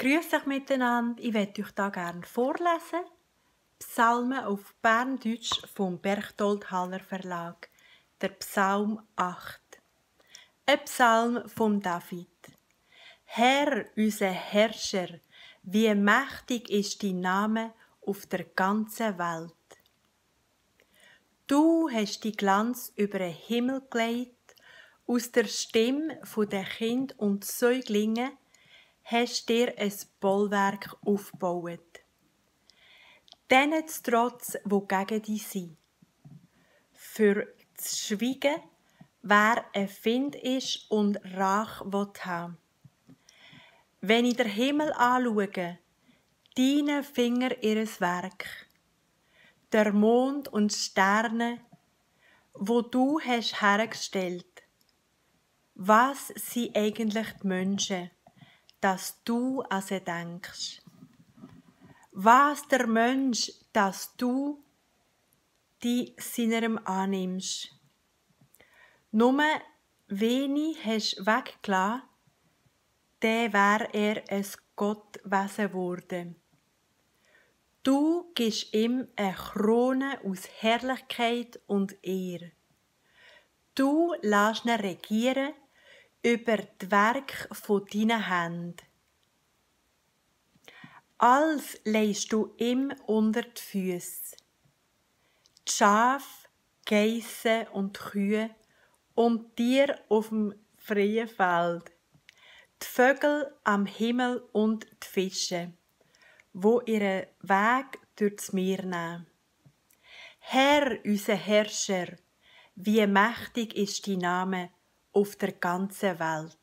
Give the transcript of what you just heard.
Grüß euch miteinander, ich werde euch da gerne vorlesen. Psalmen auf Berndeutsch vom Berchtold Haller Verlag, der Psalm 8. Ein Psalm von David. Herr, unser Herrscher, wie mächtig ist dein Name auf der ganzen Welt. Du hast die Glanz über den Himmel gelegt, aus der Stimme der Kind und Säuglinge hast dir ein Bollwerk aufgebaut. Denen zu trotz, wo gegen dich sind. Für das Schweigen, wer ein Find ist und Rach haben. Wenn ich den Himmel anschaue, deine Finger ihres Werk, der Mond und Sterne, wo du hast hergestellt. Was sind eigentlich die Menschen, dass du an sie denkst? Was der Mensch, dass du die seinem annimmst? Nur wenig hast weggelassen, der wär er ein Gottwesen geworden. Du gibst ihm eine Krone aus Herrlichkeit und Ehre. Du lässt ihn regieren über das Werk von deinen Händen. Alles legst du ihm unter die Füße. Die Schafe, Geissen und Kühe und Tiere auf dem freien Feld. Die Vögel am Himmel und die Fische, wo ihren Weg durchs Meer nehmen. Herr, unser Herrscher, wie mächtig ist dein Name auf der ganzen Welt.